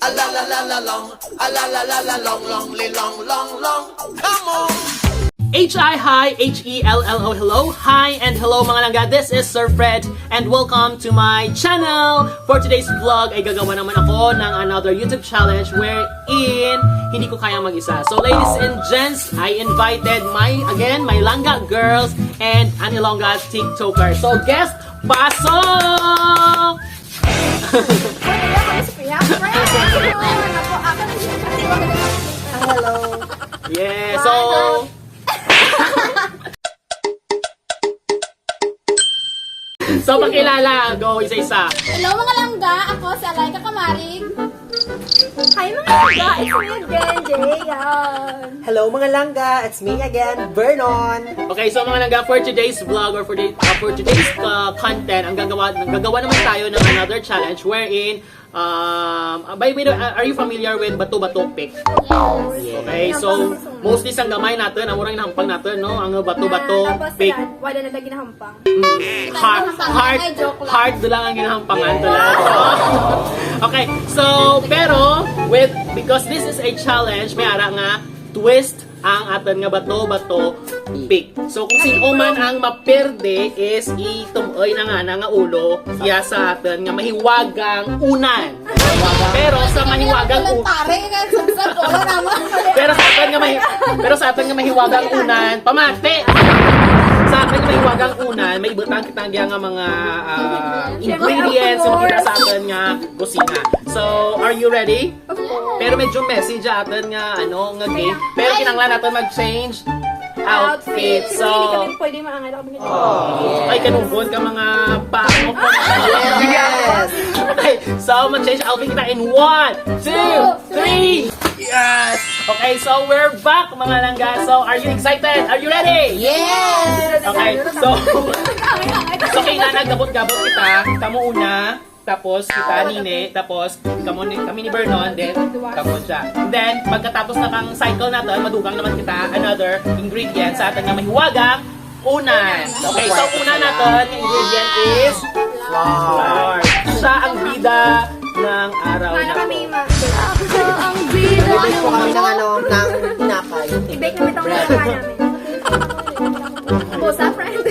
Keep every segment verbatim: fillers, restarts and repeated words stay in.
A la la la la long, a la la la la long, long li long long long. Come on. H I hi, H E L L O hello, hi and hello mga langga. This is Sir Fred and welcome to my channel. For today's vlog ay gagawa naman ako ng another YouTube challenge wherein hindi ko kayang mag-isa. So ladies and gents, I invited my, again, my langga girls and an Ilongga TikToker. So guest, pasok! Hello. Yeah, so So pakilala, go isa-isa. Hello mga langga, ako si Alaika Kamarig. Hi mga langga, it's me again, Jay. Yan. Hello mga langga, it's me again, Vernon. Okay, so mga langga, for today's vlog or for the, uh, for today's uh, content, ang gagawa, ang gagawa naman tayo ng another challenge wherein um, uh, by, by the way, uh, are you familiar with bato-bato pick? Yes. Okay, so mostly sang gamay natin, ang murang nahampang natin, no? Ang bato-bato pick. Wala na lagi nahampang. Hard, hard, hard lang ang ginahampangan to lang. Okay, so, pero, with, because this is a challenge, may ara nga twist ang aton nga bato-bato pick. So, kung sino man ang maperde is itumoy na nga na nga ulo, iya sa aton nga mahiwagang unan. Pero sa mahiwagang u- Pare, nga sunsad, wala naman. Pero sa aton nga mahi- pero sa aton nga mahiwagang unan, pamati. Sa aton nga mahiwagang unan, may ibutang kita nga mga ah, ingredients nga kita sa aton nga kusina. So, are you ready? Of course. Pero medyo messy dyan aton nga ano nga game. Pero kinahanglan naton mag-change outfit. So, pwede maangal ako. Ay, kanugon ka mga pangok. Yes! Okay, so mag-change outfit kita in one, two, three. Yes! Okay, so we're back, mga langga. So, are you excited? Are you ready? Yes! Okay, so, so kailangan gabot-gabot kita. Kamo una. Tapos kita nini, tapos kamo ni, kami ni Vernon, then kamo siya. And then, pagkatapos na kang cycle naton, madugang naman kita another ingredient sa aton nga mahiwagang unan. Okay, so una naton nga ingredient is flour. Siya ang bida ng araw na to. Kami ma. Ang bida. Bibig po kami ng ano, ng tinapay. I-bake namin itong nilagayan namin. Bosa, friend.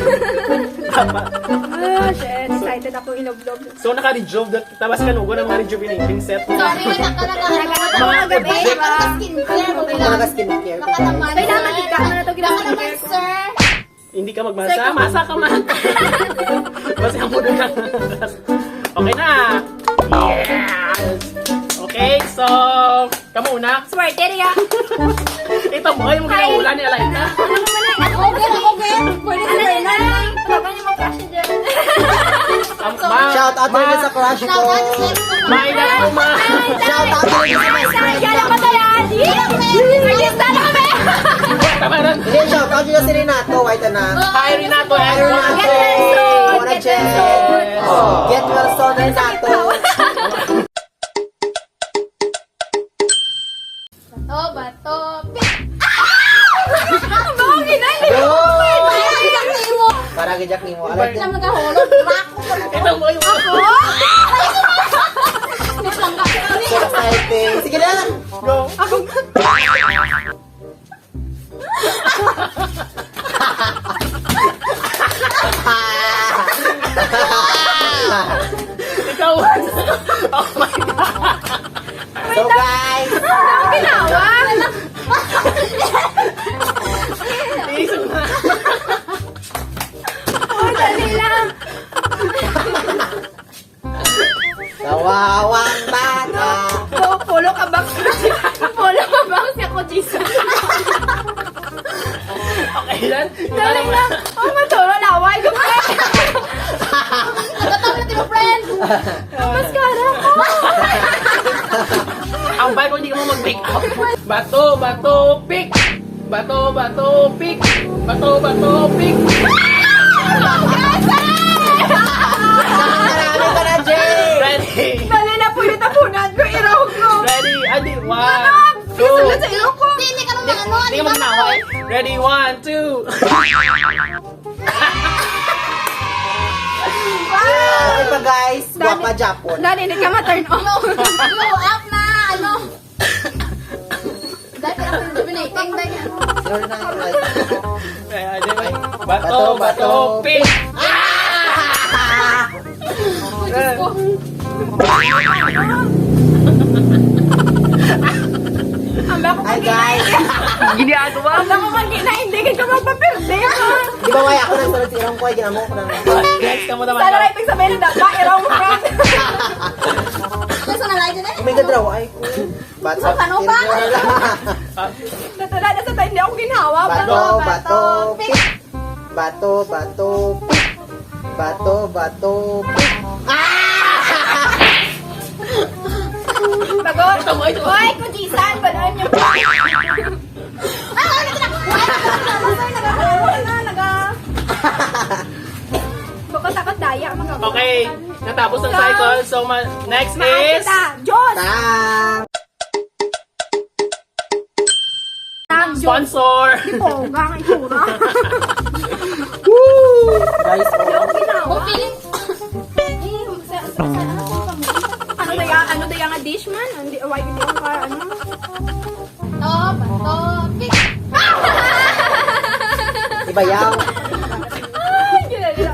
Ah, shit. Excited ako, inublog. So, naka-rejuve that, tabas ka nugo ng mga rejuvenating set. Sorry, naka-, naka-, Mga naka-, naka-, skincare, okay lang. Mga skincare. Nakatamad. Kailangan ikaw na to, ginagawa. Sir. Hindi ka magmasa? Masa ka man. Basta ang puno ka. Okay na. Yes. Okay, so, kamo una. Swerte niya. Ito mo, yung ginaulan ni Alaina. Ako, girl, ako, girl. Pwede na, na. Pwede na, na. Pwede na, na. Ang, ma-, shout out ma-, din sa crush ko. Shout out sa crush ko. May na po, ma-, shout out din sa best friend ko. Yan ang patayan. Artista na kami. Tama na. Hindi, shout out din si Renato. White na. Hi, Renato. Hi, Renato. Get well soon. Mona Jen. Get well soon, Renato. Bato, bato, pick. Ah! Ang mga ginali! Yo! Para gid yak nimo. Alam mo, nahulog. Ito mo yung ako. So exciting. Sige na. Go. Ako. Ikaw. Oh my God. So, guys. Ano ang ginawa? Isip na. Oh, dali lang. Kawawang bata. Pu-, pulo ka box. Pulo ka box ako, Jesus. Okay lang. Dali lang. Oh, matulog na. Why you play? Nagkatawa na tayo, friend. Ang mascara ko. Ang bad mo, hindi ka mo mag-make up. Bato, bato, pick. Bato, bato, pick. Bato, bato, pick. Marami ka na, Jay. Ready? Dali na, pwede tapunan ko, irahog ko. Ready? Adi, one, two. Sunod sa ilong ko. Hindi, hindi ka naman, ano, hindi ka magnawa, eh. Ready? One, two. Wow! Okay pa, guys. Guwapa, Japon. Dali, hindi ka ma-turn off. Glow up na. Kaya, di ba? Bato, bato, pick! Ang dako Hi, guys! Ginagawa. Ang dako pag ginaindigin ka magpapirde, ha? Di ba, wala ako nagsunod sa ilong ko, ay ginamo ko na. Next, kamo naman. Sana lang ipagsabihin ng dapa, irong friend. Gusto na lang dyan eh. May gadraw, ay. Bato. Ano pa? Natulad na sa tayo, hindi ako ginhawa. Bato, bato, pick. Bato, bato, pick. Bato, bato, pick. Ah! Bago? Ito mo, ito mo. Oy, kujisan, balaan niyo. Ah, ano na? Naga, naga. Baka takot daya, mga Okay, natapos ang cycle. So, ma- next is Makakita. Diyos! Tang! Tang, Diyos! Sponsor! Di po, gang itsura. Woo! Guys, Yung ginawa. Feeling, eh, sa, sa, sa, ano, sa, Ano daya, ano daya nga dish man? Hindi, why hindi ko ka, ano? Top, top, pick. Ibayaw. Ay, gila, gila.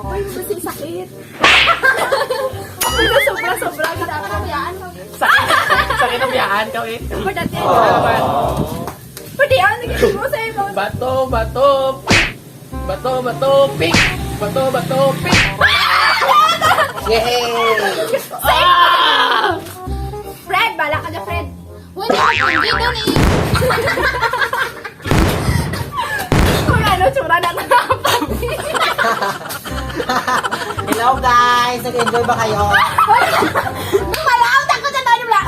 Uy, kasi sakit. Ito, sobra, sobra. Kita ka na biyaan. Sakit, sakit ang biyaan, ikaw eh. Pwede, ate. Ano ba? Pwede, ah, nagiging mo sa imo. Bato, bato, pick. Bato, bato, pick. Bato, bato, pick. Yay! Ah! Fred, bala ka dyan, Fred. Uy, hindi ko hindi doon eh. Kung ano, tsura na nakapag- Hello, guys! Nag-enjoy ba kayo? Malaot ako sa tayo, wala.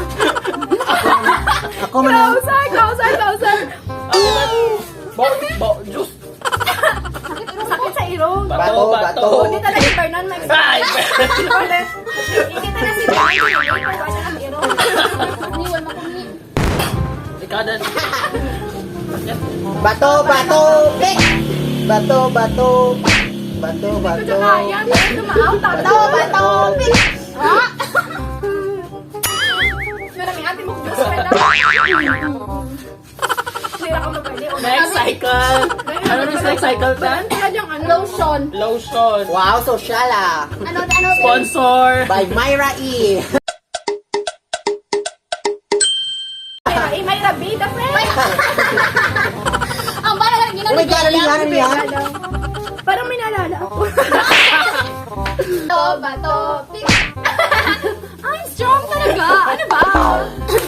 Ako man ang Kausay, kausay, kausay. Bo, bo, juice. Sakit sa ilong. Bato, bato. Hindi talaga si Fernan mag- Ay! Hindi talaga si Fernan mag- Iniwan mo kami. Ikaw din. Bato, bato, pick! Bato, bato, bato, bato, Kaya, pick! Kaya, lumaaw, Bato, bato, pick! Ah! Yun ang ate mo, gusto ka na. Hindi ako mapwede. Next cycle. Ano na next cycle, Tan? Kaya diyang ano? Lotion. Lotion. Wow, social ah. Ano, ano, Sponsor. By Myra E. Ay, may rabida, friend. Ang bala lang, Oh my God, ano yan? Ano yan? Parang may naalala ako. To, bato, pick. Ay, strong talaga. Ano ba?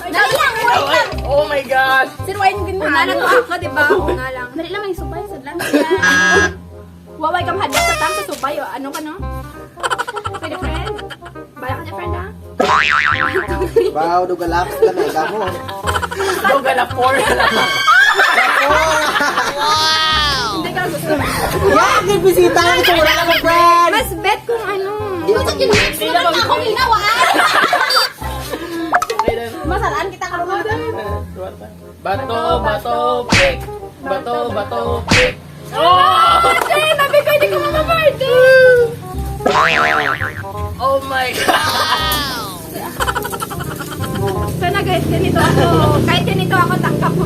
Dali lang, wait lang. Oh my God. Sir Wayne, Una na to ako, di ba? Una lang. Dali lang, may subay, sadlan. Waway ka mahadlok sa tang sa subay, o. Ano ka, no? Pwede, friend? Bala ka dyan, friend, ha? Wow, duga laps ka na, ikaw mo. Duga na four. Hindi ka gusto. Yan, may bisita ang itsura mo, friend. Mas bet kung ano. Di ba sa kinmix mo lang ako ginawa? Masalaan kita ka naman. Bato, bato, pick. Bato, bato, pick. Oh! Ate, sabi ko, hindi ko mamaparty. Oh my God! Sana guys, ganito ako. Kahit ganito ako, tanggap mo.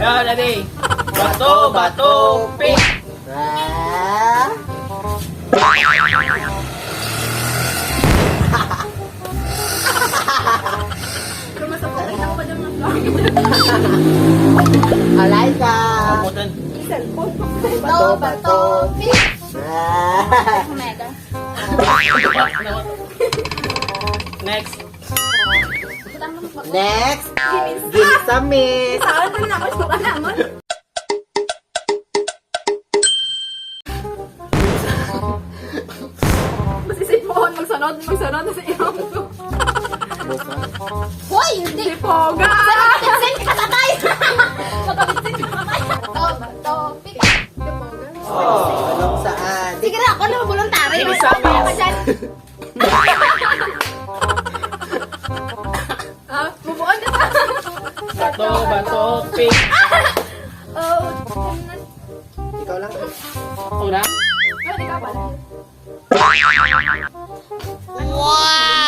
Yan, dali. Bato, bato, pick. Ah. Alay ka. Bato, bato, pick. Ah. Next. Next. Ginisamis. Saan ka na? Mas mukha naman. Masisipon, magsunod, magsunod na sa iyo. Hoy, hindi. Hindi po, ga! Sa makabitsin ka patay! Makabitsin ka patay! Topic. Anong saan? Sige na, ako na, voluntary. Hindi sa amin. Ako dyan. Ah, bubuan na. Bato, bato, pick. Oh, tingnan. Ikaw lang. Ako na? Ay, ikaw pala. Wow!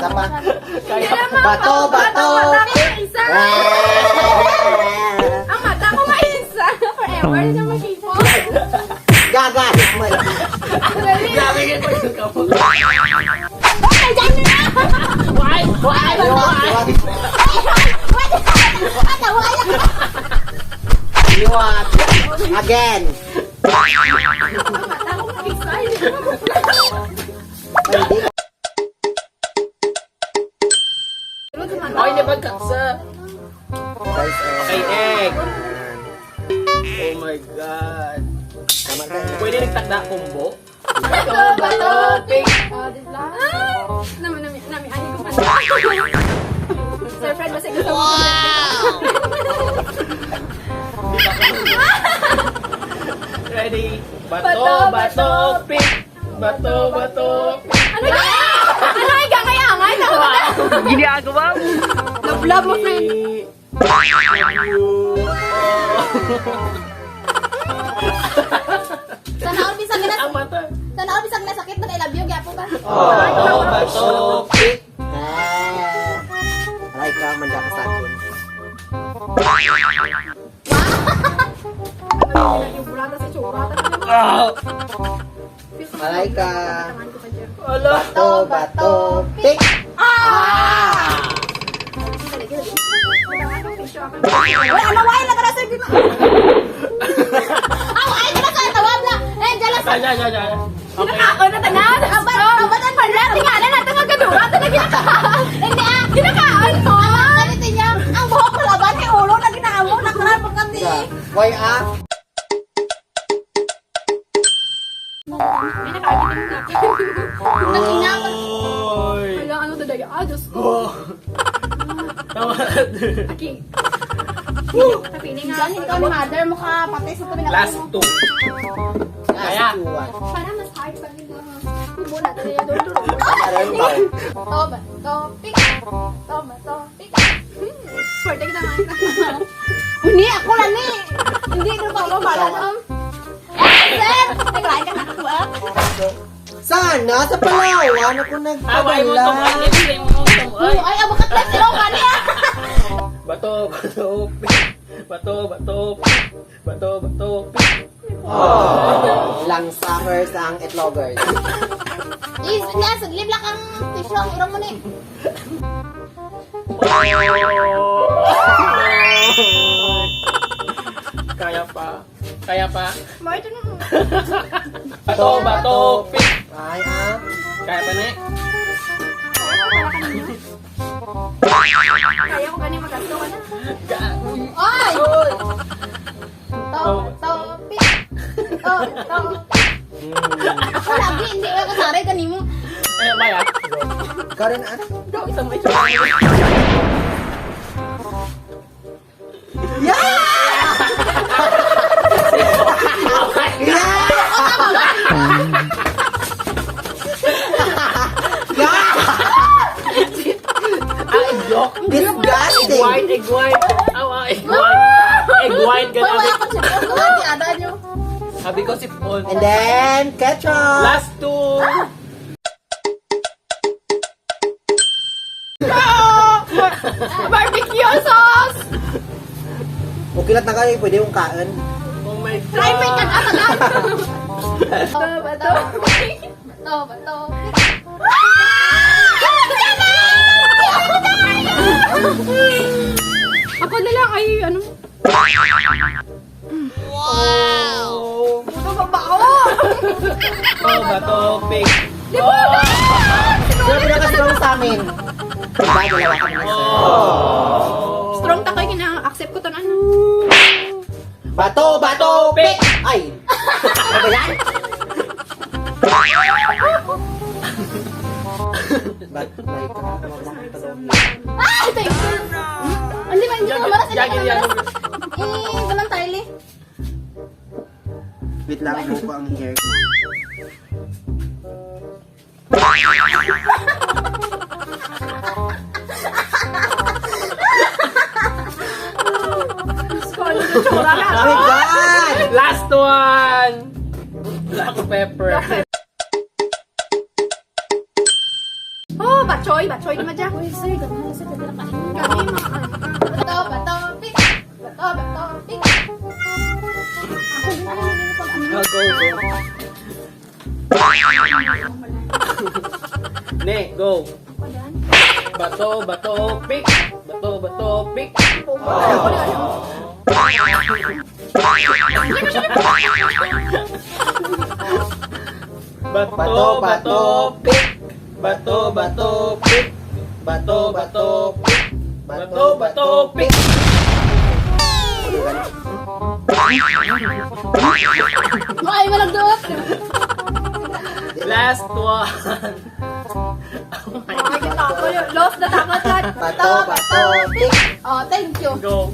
Sama. Kaya bato, bato. Ang mata ko isa. Ah! Ang mata ko nga isa. Forever na siya mag-ipon. Gaga! Dali. Grabe yung pagkakapag. Ay, dyan na! Why? Why? Why? Liwat! Again! Ay, di ba kaksa? Guys, eh. Kay egg. Oh my God. Tama na. Pwede nagtakda combo? Bato, bato, pink. Oh, di ba? Ah! Nami, nami, nami, ani ko pa. Sir Fred, basta gusto mo. Ready? Bato, bato, pink. Bato, bato, pink. Ano ka? Ano ka? Kaya nga, ito. Ginagawa mo. Love, love mo, friend. Sana all bisag na, sana all bisag na sakit, nag-I love you gyapon ka. Oh, bato, pink. Ah. Aray ka, manda ka sa akin. Yung brother sa tsura. Ah! Aray ka. Ala. Bato, bato, pick. Ah! Wala, naway na tara sa gina. Aw, ay, tara sa tawag na. Eh, jealous. Ay, ay, ay, ay. Okay. Kinakaon na tanan. Abat, abat ang pala. Tingala natin nga ganun. Ato na kinakaon. Hindi, ah. Kinakaon mo. Abat, ganito niya. Ang buhok ko laban, ay ulo na ginaamo. Nakara, pagkati. Why, ah? Ay, nakaagit ang mga. Nakingaman. Oy. Hala, ano to, daya? Ah, Diyos ko. Oh. Tama. Okay. Sa feeling nga. Diyan, ikaw ni mother mo ka, patay sa tabi na Last two. Kaya. Last two, ah. Para mas hard pa rin, ah. Kubo na, tuloy na, tuloy, tuloy. Aray, ba? Toba, topic. Toba, topic. Swerte kita nga. Uni, ako lang ni. Hindi na ba ako malam? Sir! Naglain ka na ako, ah. Sana sa Palawan ako nagpadala. Away mo, tumuan, libre mo, tumuan. Ay, abakat lang sila, kani, ah. Bato, bato, bato, bato, bato, bato. Lang suffers ang itlogers. Is, nga, sudlim lang ang tissue, ang urong mo ni. Kaya pa. Kaya pa. Martin, Bato, bato, pick. Ay, ah. Kaya pa na eh. Kaya ko gani magasto ka na. Oy! To, to, pick. To, to. Ako lagi, hindi ka kasaray kanimo. Eh, maya. Karen, ah? Ikaw, isang may Yeah! Yeah! Yeah! Ah, joke. Disgusting. Egg white, egg white. Aw, ah, egg white. Egg white, Wala grabe. Ako si Paul. Wala si Ada nyo. Sabi ko si Paul. And then, ketchup. Last two. Barbecue sauce! Okay lang na kayo, pwede yung kain. Oh my God! Try mo yung kagatagan! Bato, bato. Bato, bato. Ako na lang, ay, ano? Wow! Ano ba ba? Oh! Oh, bato, pig. Di ba? Grabe na ka-strong sa amin. Diba, dalawa kami na, sir? Oh. Strong ta kay gina-accept ko tanan. Bato, bato, pig! Ay! Ano ba yan? Bat-, like, ah, wag mo akong tanong. Ah! Ito yung... Hindi ba, hindi ko malas, hindi ko Jagger yan. Malas. Eh, ganun tayo, Li. Wait lang, buko ang hair. Diyos ko, ano yung tsura na? Oh my God! Last one! Black pepper. Oh, batchoy, batchoy naman dyan. Uy, sir, ganun na, sir, ganun na kain. Kami, mga, ah, ah. Bato, bato, pick. Bato, bato, pick. Ako, ganun na, ganun na, pag, ano? Go, go, go. Ne, go. Bato, bato, pick. Bato, bato, pick. Bato, bato, pick. Bato, bato, pick. Bato, bato, pick. Bato, bato, pick. Ay, malagdot! Last one. Ay, takot. Lost na takot, Tad. Bato, bato, pick. Oh, thank you. Go.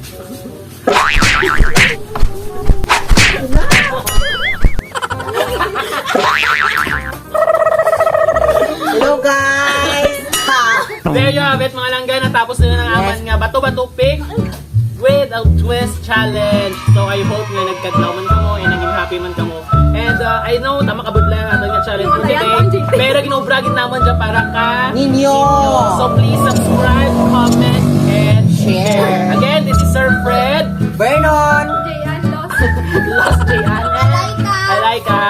Hello, guys! Ha! There you have it, mga langga. Natapos na ang aman nga bato-bato pick with a twist challenge. So, I hope nga nagkadlaw man kamo and naging happy man kamo. And, uh, I know, tama kabudlay ang aton nga challenge for today. Pero ginobra gid namon dyan para ka ninyo. So, please subscribe, comment, and share. Again, this is Sir Fred. Vernon. Jayan, Los. Los Jayan. Alaika. Alaika.